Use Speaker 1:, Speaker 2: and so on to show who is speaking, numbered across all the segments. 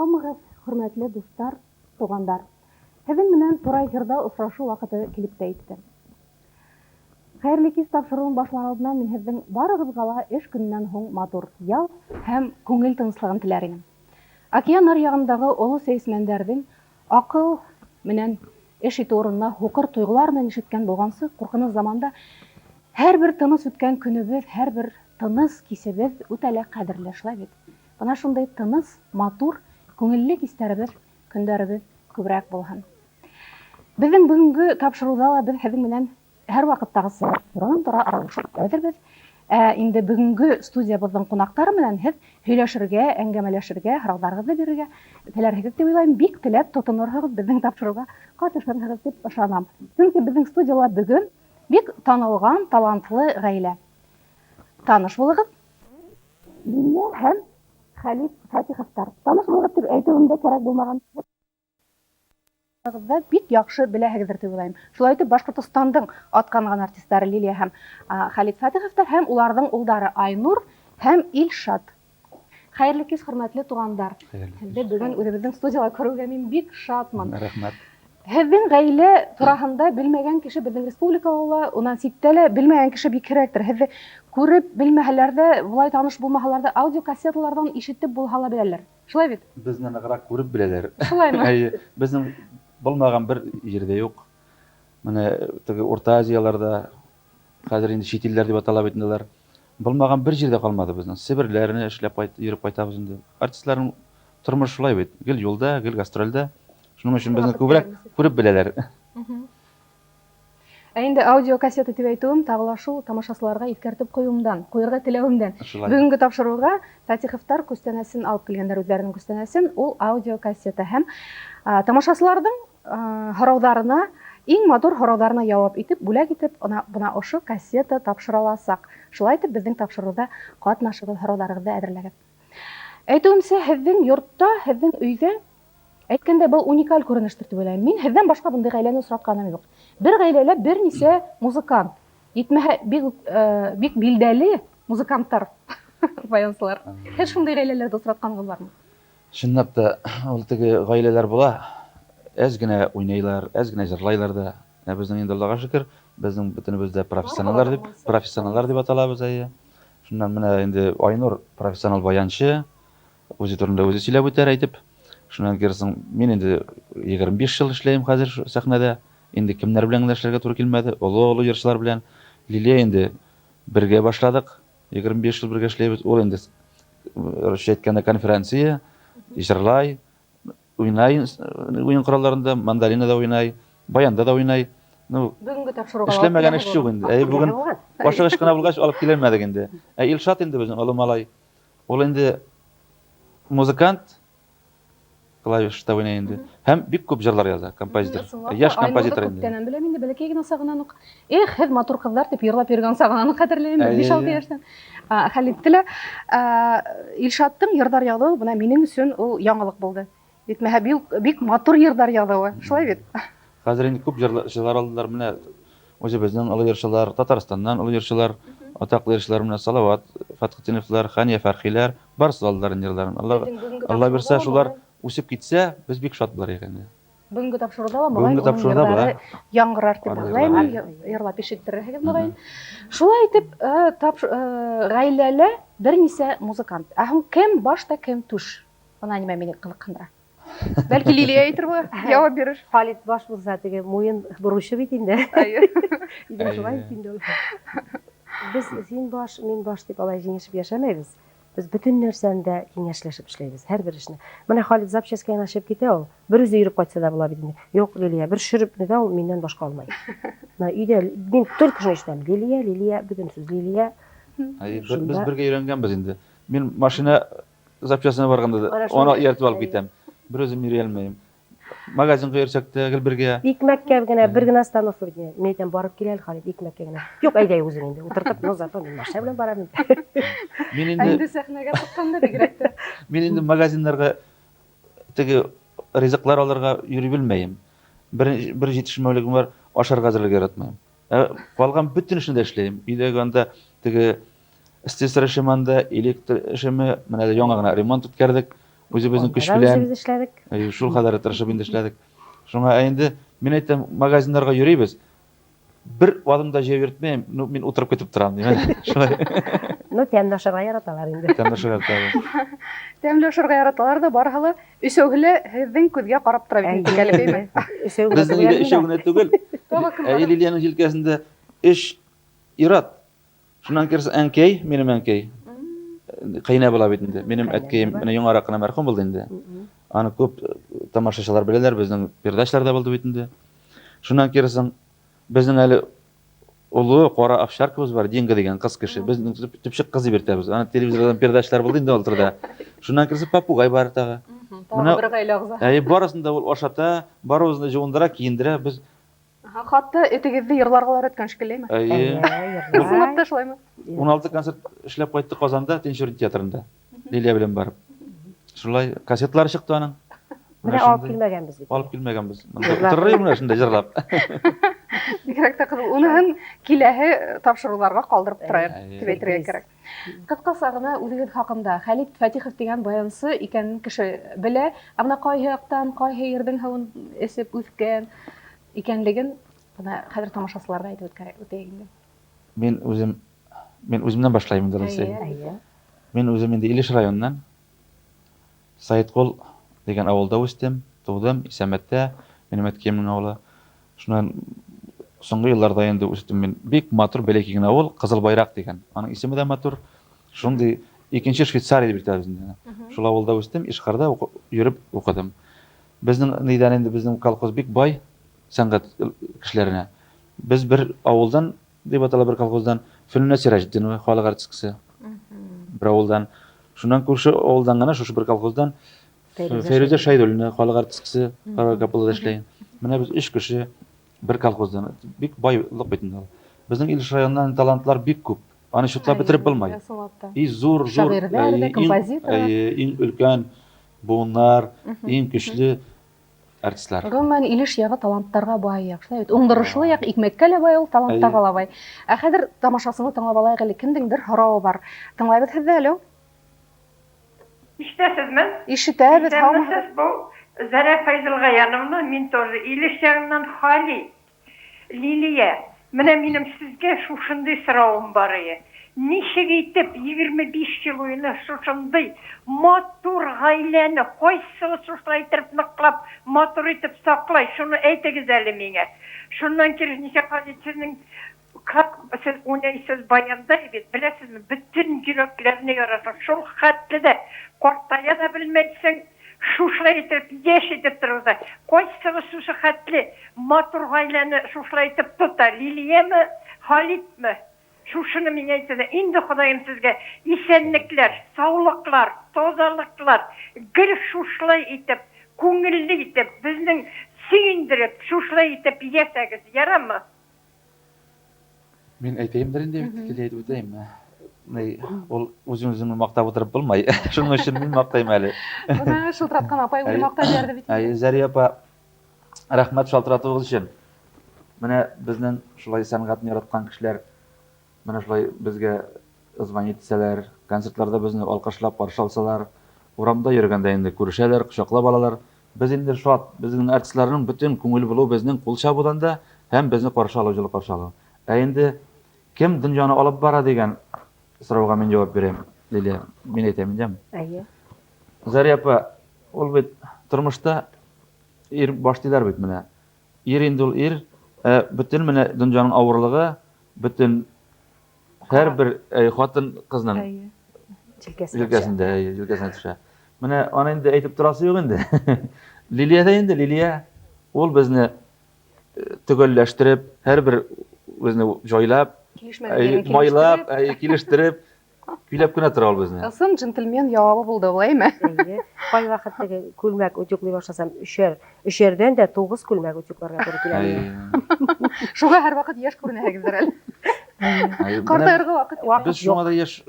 Speaker 1: Исәнме-саумыгыз, хөрмәтле дуслар, тугандар. Һезнең менән тура эфирда очрашу вакыты килеп тә итте. Хәерле кич тапшыруын башлар алдыннан мин һезнең барыгызга ла эш көненнән һуң матур ял һәм күңел тынычлыгын теләр инем. Океан аръягындагы олы сәесмәндәрдең акыл менән эш итү урынына һукыр тойгылар менән эш иткән булгансы куркыныч заманда һәрбер тыныс үткән көнебез, һәрбер тыныс кисебез үтә лә кадерле, шулай бит? Менә шундый тыныс, матур, күңелле кисләребез, көндәребез күбрәк булһын. Безнең бүгенге тапшыруда ла без һезнең белән һәрвакыттагыча торан-тора аралашып әзербез. Ә инде бүгенге студиябезнең кунаклары белән һез һөйләшергә, әңгәмәләшергә, һорауларыгызны бирергә теләрһегез дип уйлыйм. Бик теләп тотынырһыгыз, безнең тапшыруга катышырһыгыз дип ышанам. Чөнки безнең студияла бүген бик танылган, талантлы гаилә. Таныш булыгыз. Лилия һәм Хәлит Фатиховтар. Таныш булыгыз дип әйтүем дә кирәк булмаган. Да бик яхшы беләһегездер дип уйлыйм. Шулай итеп, Башкортостандың атканган артистлары Лилия һәм Хәлит Фатиховтар һәм уларның улдары Айнур һәм Илшат. Хәерле кич, хөрмәтле тугандар. Һеҙҙе бөгөн үҙебеҙҙең студияла күреүгә мин бик шатмын.
Speaker 2: Рәхмәт.
Speaker 1: Һеҙҙең ғаилә тураһында белмәгән кеше беҙҙең республикала ла, унан ситтә лә белмәгән кеше бик һирәктер. Һеҙҙе күреп белмәһәләр ҙә, былай таныш булмаһалар ҙа, аудиокассеталарҙан ишетеп булһа ла беләләр. Шулай бит?
Speaker 2: Безне ныграк күреп беләләр.
Speaker 1: Шулаймы?
Speaker 2: Әйе. Безнең булмаган бер җирдә юк. Менә теге Урта Азияләрдә, хәзер инде чит илләр дип атала бит инде алар. Булмаган бер җирдә калмады безнең. Себерләрне эшләп кайт, йөреп кайтабыз инде. Артистларның тормышы шулай бит. Гел юлда, гел гастрольдә. Шуның өчен безне күбрәк күреп беләләр.
Speaker 1: Ә инде аудиокассета дип әйтүем тагы ла шул тамашачыларга искәртеп куюымдан, куерга теләвемдән. Бүгенге тапшыруга Фатиховтар күстәнәсен алып килгәннәр, үзләренең күстәнәсен, ул аудиокассета. Һәм тамашачыларның һораударына, иң матур һораударына явап итеп, бүләк итеп, бына ошо кассета тапшыраласак. Шулай итеп, безнең тапшыруда катнашыгыз, һорауларыгызны әзерләгез. Әйтүемчә, һезнең йортта, һезнең өйдә Әйткәндәй, был уникаль күренештер дип уйлайм. Мин һеҙҙән башҡа бындай ғаиләне осратҡаным юҡ. Бер ғаиләлә бер нисә музыкант. Етмәһә, бик, э, бик билдәле музыканттар, баянсылар. Һеҙ шундай ғаиләләрҙе осратҡанығыҙ бармы?
Speaker 2: Чынлап та, ул теге гаиләләр була, әз генә уйныйлар, әз генә җырлайлар да. Ә безнең инде Аллага шөкер, безнең бөтенебез дә профессионаллар дип, профессионаллар дип аталабыз, әйе. Шуннан менә инде Айнур профессионал баянчы, Үзе турында үзе сөйләп үтәр әйтеп. Шуннан керсең, мин инде 25 ел эшләем хәзер сәхнәдә. Инде кемнәр белән генә эшләргә туры килмәде. Олы-олы җырчылар белән. Лилия инде бергә башладык. 25 ел бергә эшләйбез. Ул инде русча әйткәндә конференция, җырлай, уйнай уен коралларында, мандолинада уйнай, баянда да уйнай. Ну,
Speaker 1: бүгенге тапшыруга
Speaker 2: эшләмәгән эш юк инде. Әй, бүген ашыгыч кына булгач алып киләлмәдек инде. Ә Илшат инде безнең олы малай. Ул инде музыкант, клавишта уйный инде. Һәм бик күп җырлар яза, композитор. Яшь композитор
Speaker 1: инде. Күптәннән беләм инде, бәләкәй генә сагынан ук. Эх, һеҙ матур ҡыҙҙар дип йырлап йөргән сагынан ук хәтерләйм, 5-6 яшьтән. Хәлитте лә. Илшаттың йырдар язуы бына минең өсөн ул яңалык булды. Җитмәһә, бик, бик матур йырдар язуы. Шулай бит?
Speaker 2: Хәзер инде күп җырлар алдылар. Менә үзебезнең олы җырчылар, Татарстаннан олы җырчылар, атаклы җырчылар менә Салават Фәтхетдиновлар, Хәния Фәрхиләр, барысы да алдылар инде җырларын. Алла, Алла бирсә, шулар үсеп китсә, без бик шат булыр идек инде.
Speaker 1: Бүгенге тапшыруда ла мөгаен оның җырлары яңгырар дип уйлыйм, йырлап ишеттерерһегез мөгаен. Шулай итеп, гаиләлә берничә музыкант. Ә һуң кем баш та кем түш? Бына нимә мине кызыкһындыра. Бәлки Лилия әйтер бу, җавап бирер.
Speaker 3: Халит баш булса, теге муен боручы бит инде.
Speaker 1: Әйе.
Speaker 3: Инде шулай бит инде ул. Без син баш, мин баш дип алай җиңешеп яшәмәйбез. Без бөтен нәрсәне дә киңәшләшеп эшләйбез, һәрбер эшне. Менә Халит запчастька гына чыгып китә ул. Бер үзе йөреп кайтса да була бит инде. Юк, Лилия, бер шөрепне дә ул миннән башка алмый. Менә өйдә мин только шуны ишетәм. Лилия, Лилия, бөтен сүз Лилия.
Speaker 2: Әйе, без бергә өйрәнгәнбез инде. Мин машина запчастына барганда да аны ияртеп алып китәм. Бер үзем йөри алмыйм. Магазинга йөрсәк тә гел бергә.
Speaker 3: Икмәккә генә бер генә остановка бит. Мин әйтәм, барып кил әле, Халит, икмәккә генә. Юк, әйдә үзең инде. Утыртып, но зато мин машина белән барам
Speaker 1: инде. Мин инде инде сәхнәгә чыкканда бигрәк тә.
Speaker 2: Мин инде магазиннарга теге ризыклар алырга йөри белмәем. Бер бер җитешмәүлегем бар, ашарга әзерләргә яратмыйм. Ә калган бөтен эшне дә эшләйм. Өйдәге анда теге Слесарь эшем анда, электр эшеме, менә дә яңа гына ремонт үткәрдек. Үзебезнең көч белән.
Speaker 3: Үзебез эшләдек.
Speaker 2: Әйе, шул кадәр тырышып инде эшләдек. Шуңа ә инде мин әйтәм, магазиннарга йөрибез. Бер адым да җәяү йөртмим, ну мин утырып көтеп торам дим. Шулай.
Speaker 3: Ну, тәмле ашарга яраталар инде.
Speaker 2: Тәмле ашарга яраталар.
Speaker 1: Тәмле ашарга яраталар да, барысы да өчәү лә һезнең күзгә карап тора бит инде, әйме?
Speaker 3: Өчәү генә
Speaker 2: Безнең өйдә өчәү генә түгел. Әй, Лилиянең җилкәсендә өч ир-ат. Шуннан керсә әнкәй, минем әнкәй. Кайнә була бит инде. Минем әткәем менә яңарак кына мәрхүм булды инде. Аны күп тамашачылар беләләр, безнең передачаларда булды бит инде. Шуннан керсәң, безнең әле олы кара овчаркабыз бар, Динго дигән кыз кеше. Безнең төпчек кыз дип йөртәбез. Аны телевизордан передачалар булды инде ул турыда. Шуннан керсә попугай бар тагы.
Speaker 1: Тагы бер гаилә әгъзасы.
Speaker 2: Әйе, барысын да ул ашата, барыбызны да жуындыра, киендерә. Без
Speaker 1: Хатта этегезне йырларга өйрәткән шикеллеме?
Speaker 2: Әйе.
Speaker 1: Чынлап та шулаймы?
Speaker 2: 16 концерт эшләп кайтты Казанда, Тинчурин театрында. Лилия белән барып. Шулай кассетлар чыкты аның.
Speaker 3: Менә алып килмәгәнбез бит.
Speaker 2: Алып килмәгәнбез. Утырырым менә шунда җырлап.
Speaker 1: Бигрәк тә кызыл. Уныһын киләһе тапшыруларга калдырып торайык дип әйтергә кирәк. Кыскасы гына үзегез хакында. Хәлит Фатихов дигән баянчы икәнен кеше белә. Ә менә кайһы яктан, кайһы ердең һавын эчеп үскән икәнлеген менә хәзер тамашачыларга әйтеп үтәйек инде.
Speaker 2: Мин үзем мин үземнән башлыйм инде,
Speaker 3: Әйе.
Speaker 2: Мин үзем инде Илеш районыннан. Саиткол дигән авылда үстем, тудым, Исәнбәттә, минем әткәемнең авылы. Шуннан соңгы елларда инде үстем мин. Бик матур бәләкәй генә авыл, Кызыл Байрак дигән. Аның исеме дә матур. Шундый икенче Швейцария дип йөртәбез инде. Шул авылда үстем, Ишкарда йөреп укыдым. Безнең нидән инде безнең колхоз бик бай сәнгать кешеләренә. Без бер авылдан дип атала бер колхоздан Фөнүнә Сираҗетдинова, халык артисткасы. Бер авылдан. Шуннан күрше авылдан гына шушы бер колхоздан Фәйрүзә Шәйдуллина, халык артисткасы, Каравай капеллада эшли. Менә без өч кеше бер колхоздан. Бик байлык бит инде ул. Безнең Илеш районыннан талантлар бик күп. Аны чутлап бетереп булмый. И зур, зур, иң өлкән буыннар, иң көчле артистлар.
Speaker 1: Гомумән, Илеш ягы талантларга бай як. Шулай бит. Уңдырышлы як, икмәккә лә бай ул, талантларга ла бай. Ә хәзер тамашасыны тыңлап алайык әле. Кемдеңдер һоравы бар. Тыңлайбыз һездә, алло.
Speaker 4: Ишетәсезме?
Speaker 1: Ишетәбез,
Speaker 4: һаумысыз. Бу Зарә Фәйзелгаяновна, мин тоже Илеш ягыннан Хали. Лилия, менә минем сезгә шушындый соравым барые. Ничек итеп 25 ел буена шушындый матур гаиләне кайсыгыз шушылай иттереп ныклап, матур итеп саклай, шуны әйтегез әле миңа. Шуннан киресенчә, Халит, сезнең как сез уйныйсыз баянда бит, беләсезме, бөтен йөрәкләрне ярасың, шул хәтле дә картая да белмәйсең, шушылай итеп яшь итеп торгыза. Кайсыгыз шушы хәтле матур гаиләне шушылай итеп тота, Лилияме, Халитме? Шушыны миңа әйтсәгез. Инде Ходаем сезгә исәнлекләр, саулыклар, тазалыклар, гел шушылай итеп, күңелле итеп, безнең сөендереп, шушылай итеп яшәгез, ярамы?
Speaker 2: Мин әйтәемдер инде, килә әйтеп үтәйме? Ни, ул үзен үзеңне мактап утырып булмай. Шуның өчен мин мактыйм әле.
Speaker 1: Менә шылтыраткан апай үзе мактап җибәрде бит.
Speaker 2: Әй, Зәрия апа, рәхмәт шалтыратуыгыз өчен. Менә безнең шулай сәнгатьне яраткан кешеләр менә шулай безгә звонить итсәләр, концертларда безне алкышлап каршы алсалар, урамда йөргәндә инде күрешәләр, кочаклап алалар. Без инде шат, безнең артистларның бөтен күңел булуы безнең кул чабудан да һәм безне каршы алу, җылы каршы алу. Ә инде кем дөньяны алып бара дигән сорауга мин җавап бирәм, Лилия, мин әйтәм инде.
Speaker 3: Әйе.
Speaker 2: Зария апа, ул бит тормышта ир баш диләр бит менә. Ир инде ул ир, ә бөтен менә дөньяның авырлыгы, бөтен Һәрбер хатын кызның җилкәсендә, җилкәсенә төшә. Менә аны инде әйтеп торасы юк инде. Лилия дә инде, Лилия ул безне төгәлләштереп, һәрбер безне җайлап, майлап, килештереп, көйләп кенә тора ул безне.
Speaker 1: Ысын джентльмен җавабы булды ул, әйме?
Speaker 3: Әйе. Кайвакыт теге күлмәк утюглый башласам, өчәр, өчәрдән дә тугыз күлмәк утюгларга туры килә
Speaker 1: миңа. Шуңа һәрвакыт яшь күренәһегездер әле. Картаерга вакыт
Speaker 2: юк. Без шуңа да яшь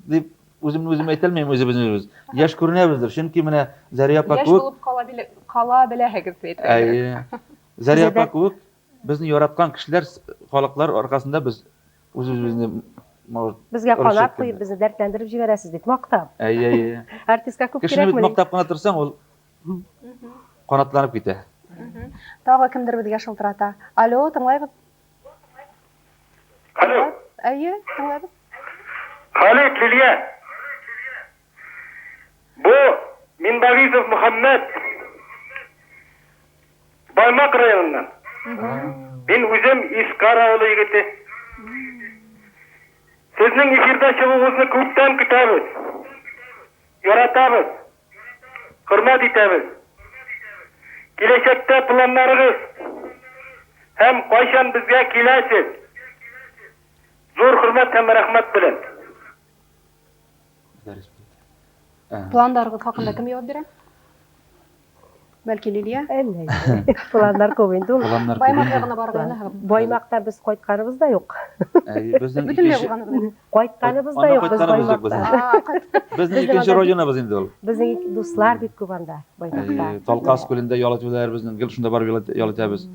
Speaker 2: дип үземне үзем әйтә алмыйм, үзебезне үзебез. Яшь күренәбездер, чөнки менә Зәрия апа
Speaker 1: кебек. Яшь булып кала белә, кала беләһегез дип әйтергә.
Speaker 2: Әйе. Зәрия апа кебек безне яраткан кешеләр, халыклар аркасында без үз-үзебезне. Может,
Speaker 3: Безгә
Speaker 2: русча
Speaker 3: канат куеп,
Speaker 2: әйткәндә.
Speaker 3: безне дәртләндереп җибәрәсез бит, мактап.
Speaker 2: Әйе, әйе.
Speaker 3: Артистка күп
Speaker 2: Кешене бит
Speaker 3: кирәкмени?
Speaker 2: мактап кына торсаң, ул канатланып китә.
Speaker 1: Тагы кемдер безгә шылтырата. Алло, тыңлайбыз.
Speaker 5: Алло.
Speaker 1: Әйе, тыңлайбыз.
Speaker 5: Халит, Лилия. Бу Минбаризов Мөхәммәт. Баймак районыннан. Мин үзем Искар авылы егете. Сезнең эфирда чыгуыгызны күптән көтәбез. Яратабыз. Хөрмәт итәбез. Киләчәктә планнарыгыз һәм кайчан безгә киләсез? Зур хөрмәт һәм рәхмәт белән.
Speaker 1: Планнарыгыз хакында кем җавап бирә? Бәлки Лилия?
Speaker 3: Әллә. Планнар күп инде ул.
Speaker 2: Планнар күп
Speaker 1: Баймак
Speaker 2: инде.
Speaker 1: ягына барырга гына.
Speaker 3: Баймакта без кайтканыбыз да юк.
Speaker 2: Әйе, безнең
Speaker 1: Бөтенләй
Speaker 2: икенче
Speaker 1: булганыгыз.
Speaker 3: Кайтканыбыз да
Speaker 2: Анда
Speaker 3: юк без
Speaker 2: кайтканыбыз юк
Speaker 3: Баймакта.
Speaker 1: А, кайт-
Speaker 2: Безнең
Speaker 3: Безнең
Speaker 2: икенче
Speaker 3: анда
Speaker 2: родинабыз инде ул.
Speaker 3: Безнең дуслар бик күп анда Баймакта.
Speaker 2: Әйе, Талкас күлендә ял итүләр безнең гел шунда барып ял ит- ял итәбез.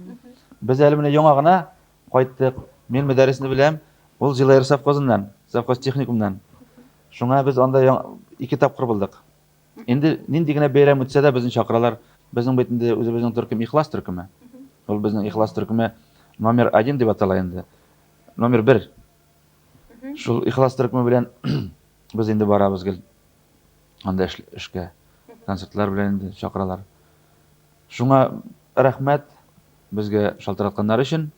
Speaker 2: Без әле менә яңа гына кайттык. Мин мөдәррисне беләм. Ул Зилаир совхозыннан, совхоз техникумнан. Шуңа без анда ике тапкыр булдык. Инде нинди генә бәйрәм үтсә дә безне чакыралар. Безнең бит инде үзебезнең төркем Ихлас төркеме. Ул безнең Ихлас төркеме номер один дип атала инде. Номер бер. Шул Ихлас төркеме белән без инде барабыз гел анда эшкә. Концертлар белән инде чакыралар. Шуңа рәхмәт безгә шалтыратканнар өчен.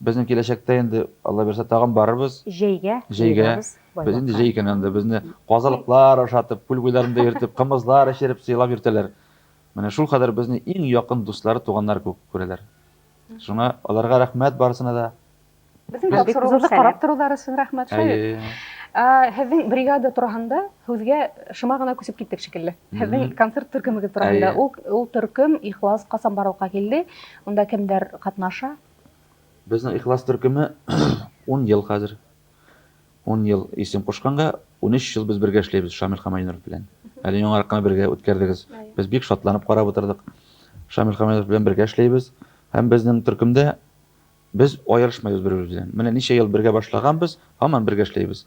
Speaker 2: Безнең киләчәктә инде, Алла бирсә, тагын барырбыз.
Speaker 3: Җәйгә.
Speaker 2: Җәйгә. Без инде җәй икән анда безне казалыклар ашатып, күл буйларында йөртеп, кымызлар эчереп, сыйлап йөртәләр. Менә шул кадәр безне иң якын дуслары, туганнар күк күрәләр. Шуңа аларга рәхмәт барысына да.
Speaker 1: Безнең тапшыруыбызны карап торулары өчен рәхмәт, шулай бит. Һезнең бригада турында һүзгә шома гына күчеп киттек шикелле. Һезнең концерт төркемегез турында. Ул ул төркем Ихлас касан барлыкка килде? Унда кемдәр катнаша?
Speaker 2: Безнең Ихлас төркеме 10 ел хәзер. 10 ел исем кушканга, 13 ел без бергә эшләйбез Шамил Хамайнуров белән. Әле яңарак кына бергә үткәрдегез. Без бик шатланып карап утырдык. Шамил Хамайнуров белән бергә эшләйбез. Һәм безнең төркемдә без аерышмыйбыз бер-беребез белән. Менә ничә ел бергә башлаганбыз, һаман бергә эшләйбез.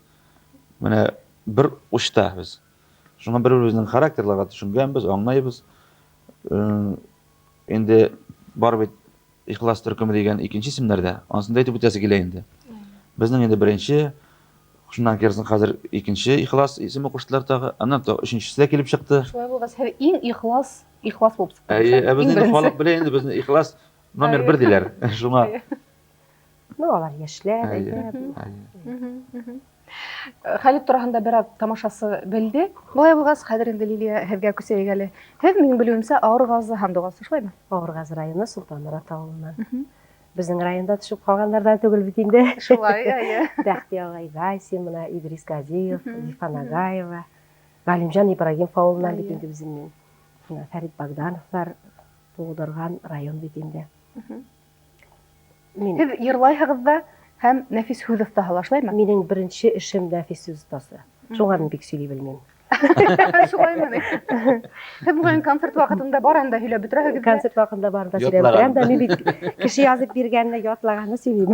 Speaker 2: Менә бер учта без. Шуңа бер-беребезнең характерларга төшенгәнбез, аңлайбыз. Инде бар бит Ихлас төркеме дигән икенче исемнәр дә. Анысын да әйтеп үтәсе килә инде. Безнең инде беренче, шуннан керсен хәзер икенче Ихлас исеме куштылар тагы. Аннан тагы өченчесе дә килеп чыкты.
Speaker 1: Шулай булгач, һәр иң ихлас, ихлас булып чыкты.
Speaker 2: Әйе, ә безне инде халык белә инде безне Ихлас номер бер диләр. Шуңа.
Speaker 3: Ну, алар яшьләр, әйе.
Speaker 1: Хәлит турында бераз тамашасы белде. Болай булгач, хәзер инде Лилия һеҙгә күсәйек әле. Һеҙ, минең белүемсә, Авыргазы һандугасы, шулаймы?
Speaker 3: Авыргазы районы Солтанморат авылыннан. Безнең районда төшеп калганнардан түгел бит инде.
Speaker 1: Шулай, әйе.
Speaker 3: Бәхти агай Гайсин, менә Идрис Газиев, Зифа Нагаева, Галимҗан Ибрагимов авылыннан бит инде үзем мин. Менә Фәрит Богдановлар тудырган район бит инде.
Speaker 1: Мин. Һеҙ йырлайһығыҙ ҙа һәм нәфис һүҙ оҫтаһы ла, шулаймы?
Speaker 3: Минең беренче эшем нәфис сүз остасы. Шуңа мин бик сөйли белмим.
Speaker 1: Шулаймы ни? Һеҙ мөгаен концерт ваҡытында барыһын да һөйләп бөтөрәһегеҙ дә.
Speaker 3: Концерт ваҡытында барыһын да сөйләп бөтөрәм дә, мин бит кеше язып биргәнне, ятлаганны сөйлим.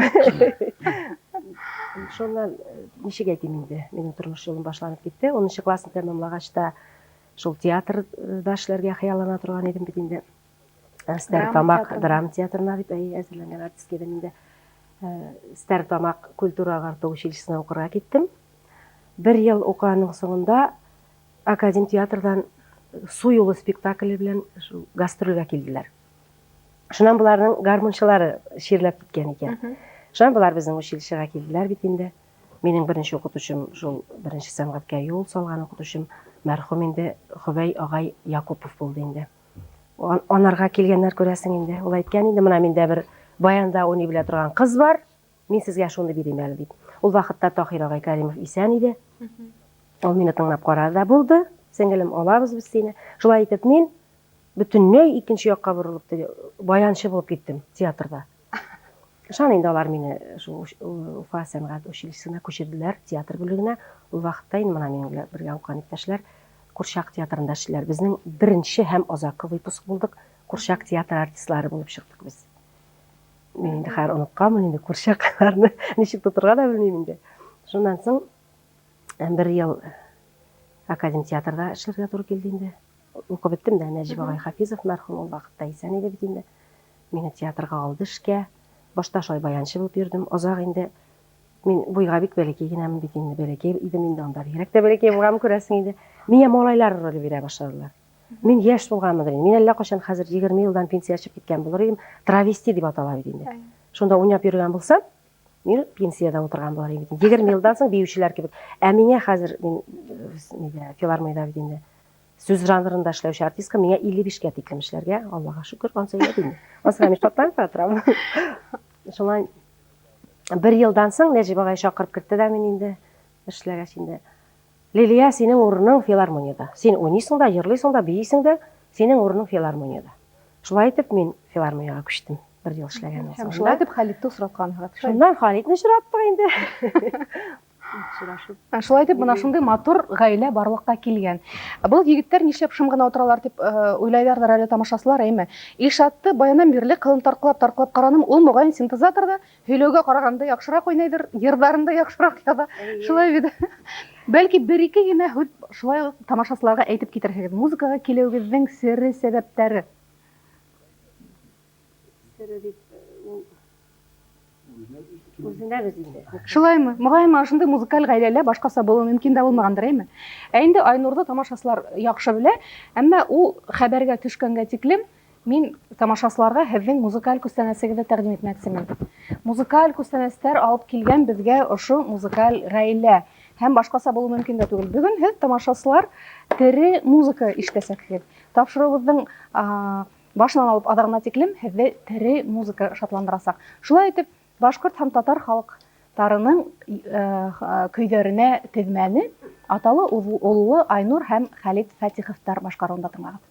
Speaker 3: Шуннан ничек әйтим инде, минем тормыш юлым башланып китте. Унынчы классны тәмамлагач та шул театрда эшләргә хыяллана торган идем бит инде. Стәрлетамак драма театрына дип әй әзерләнгән артист идем инде. Стәрлетамак культура агарту училищесына укырга киттем. Бер ел укыганның соңында академ театрдан Су юлы спектакле белән шул гастрольгә килделәр. Шуннан боларның гармунчылары чирләп киткән икән. Шуннан болар безнең училищега килделәр бит инде. Минем беренче укытучым, шул беренче сәнгатькә юл салган укытучым, мәрхүм инде Хөбәй агай Якупов булды инде. Анарга килгәннәр күрәсең инде. Ул әйткән инде, менә миндә бер баянда уйный белә торган кыз бар, мин сезгә шуны бирим әле дип. Ул вакытта Таһир агай Кәримов исән иде. Ул мине тыңлап карады да, булды, сеңелем, алабыз без сине. Шулай итеп мин бөтенләй икенче якка борылып, теге баянчы булып киттем театрда. Шан инде алар мине шул Уфа сәнгать училищесына күчерделәр, театр бүлегенә. Ул вакытта инде менә минем белән бергә укыган иптәшләр Курчак театрында эшлиләр. Безнең беренче һәм азаккы выпуск булдык. Курчак театры артистлары булып чыктык без. Мин инде хәзер онытканмын инде курчакларны ничек тотырга да белмим инде. Шуннан соң бер ел академ театрда эшләргә туры килде инде. Укып беттем дә, Нәҗип агай Хафизов мәрхүм ул вакытта исән иде бит инде. Мине театрга алды эшкә. Башта шулай баянчы булып йөрдем. Озак инде мин буйга бик бәләкәй генәмен бит инде, бәләкәй идем инде анда. Бигрәк тә бәләкәй булганмын күрәсең инде. Миңа малайлар роле бирә башладылар. Мин яшь булганмындыр инде. Мин әллә кайчан хәзер 20 елдан пенсия чыгып киткән булыр идем. Травести дип атала бит инде. Шунда уйнап йөргән булсам, мин пенсиядә утырган булыр идем. 20 елдан соң биючеләр кебек. Ә миңа хәзер мин нидә, филармониядә бит инде. Сүз жанрында эшләүче артистка миңа 55-кә тиклем эшләргә, Аллага шөкер, ансы әйбәт инде. Ансы мин шатланып та торам. Шулай бер елдан соң Нәҗип агай чакырып кертте дә мин инде эшләгәч инде. Лилия, синең урының филармониядә. Син уйныйсың да, җырлыйсың да, биисең дә, синең урының филармониядә. Шулай итеп мин филармониягә күчтем. Бер ел эшләгәннән соң.
Speaker 1: Һәм шулай итеп Халитне очраткансыз.
Speaker 3: Шуннан Халитне очраттык инде.
Speaker 1: Очрашып. Шулай итеп, менә шундый матур гаилә барлыкка килгән. Был егетләр нишләп шым гына утыралар дип э, уйлайлардыр әле тамашачылар, әйме? Илшатты баяннан бирле кылын тарткалап-тарткалап караным, ул мөгаен синтезаторда һөйләүгә караганда яхшырак уйнайдыр, йырдарын да яхшырак яза. Шулай бит. Бәлки бер-ике генә һүз шулай ук тамашачыларга әйтеп китерһегез. Музыкага килүегезнең сере, сәбәпләре.
Speaker 3: Сере дип ул үзенә без инде.
Speaker 1: Шулаймы? Мөгаен, менә шундый музыкаль гаиләлә башкача булуы мөмкин дә булмагандыр, әйме? Ә инде Айнурны тамашачылар яхшы белә, әмма ул хәбәргә төшкәнгә тиклем мин тамашачыларга һезнең музыкаль күстәнәсегезне тәкъдим итмәкчемен. Музыкаль күстәнәсләр алып килгән безгә ошо музыкаль гаилә. Һәм башкача булуы мөмкин дә түгел. Бүген һез тамашачылар тере музыка ишетәчәксез. Тапшыруыбызның Башыннан алып азагына тиклем һеҙҙе тере музыка шатландырасаҡ. Шулай итеп, башҡорт һәм татар халыҡтарының көйҙәренә теҙмәне аталы уллы Айнур һәм Хәлит Фәтиховтар башҡарыуында тыңлағыҙ.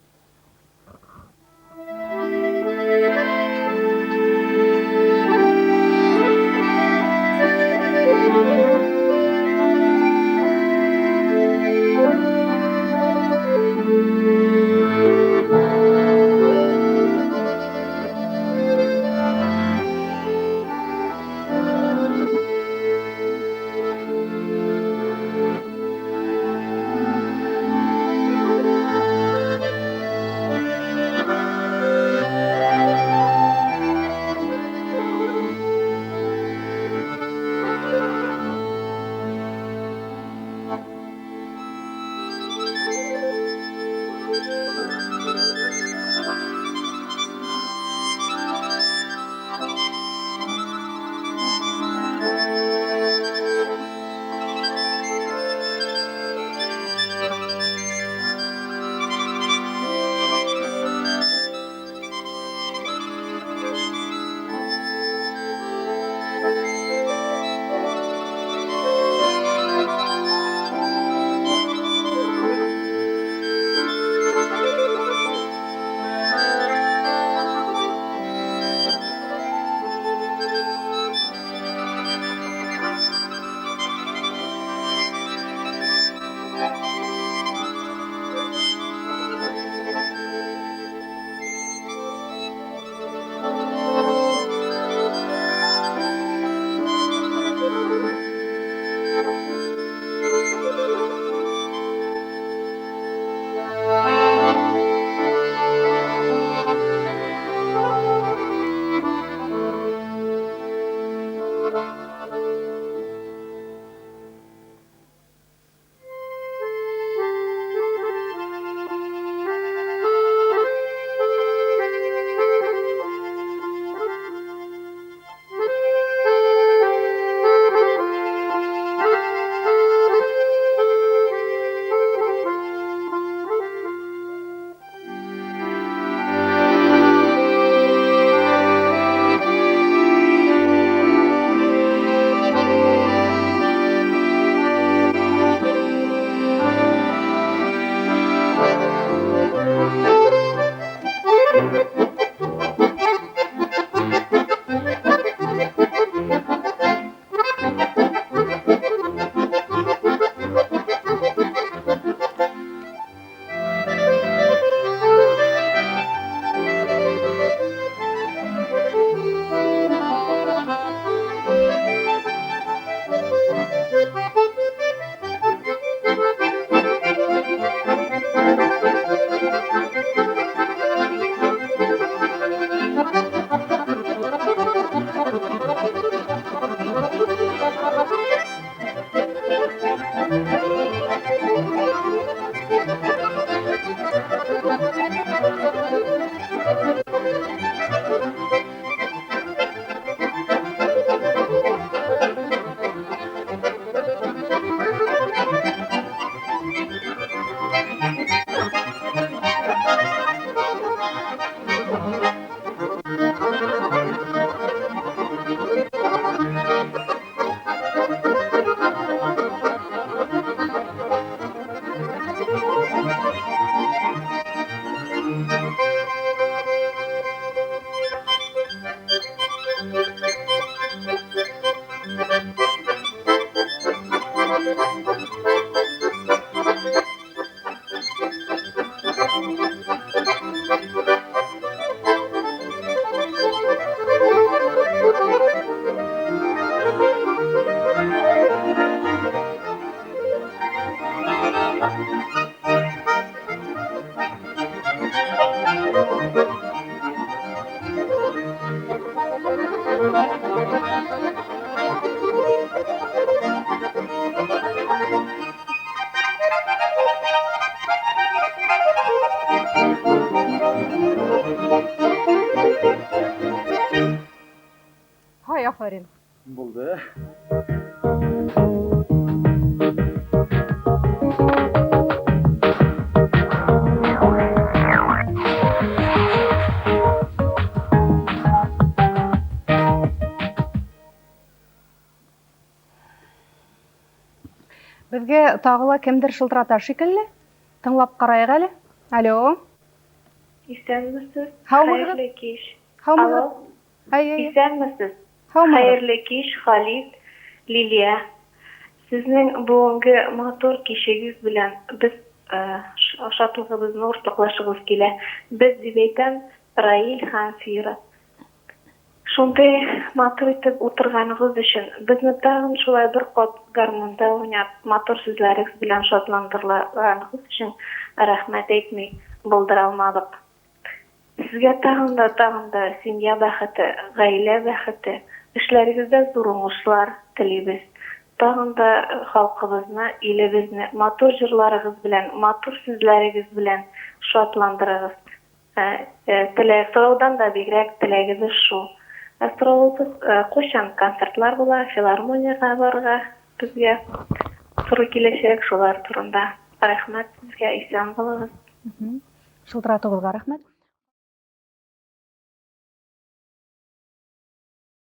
Speaker 1: Һай, афәрин.
Speaker 2: Булды.
Speaker 1: Безгә тагы ла кемдер шылтырата шикелле. Тыңлап караек әле. Алло.
Speaker 6: Исәнмесез.
Speaker 1: Һаумыгыз.
Speaker 6: Хәерле кич.
Speaker 1: Һаумыгыз.
Speaker 6: Алло.
Speaker 1: Әй, әй.
Speaker 6: Исәнмесез.
Speaker 1: Һаумыгыз.
Speaker 6: Хәерле кич, Халит, Лилия. Сезнең бүгенге матур кичегез белән без шатлыгыбызны уртаклашыгыз килә. Без дип әйтәм, Раил һәм Фира. Шундый матур итеп утырганыгыз өчен, безне тагын шулай бер кат гармунда уйнап, матур сүзләрегез белән шатландырганыгыз өчен рәхмәт әйтми булдыра алмадык. Сезгә тагын да, тагын да семья бәхете, гаилә бәхете, эшләрегездә зур уңышлар телибез. Тагын да халкыбызны, илебезне матур җырларыгыз белән, матур сүзләрегез белән шатландырыгыз. Ә, теләк, сораудан да бигрәк теләгебез шул. Ә соравыбыз, кайчан концертлар була, филармониягә барырга безгә туры киләчәк, шулар турында. Рәхмәт сезгә, исән булыгыз.
Speaker 1: Шылтыратуыгызга рәхмәт.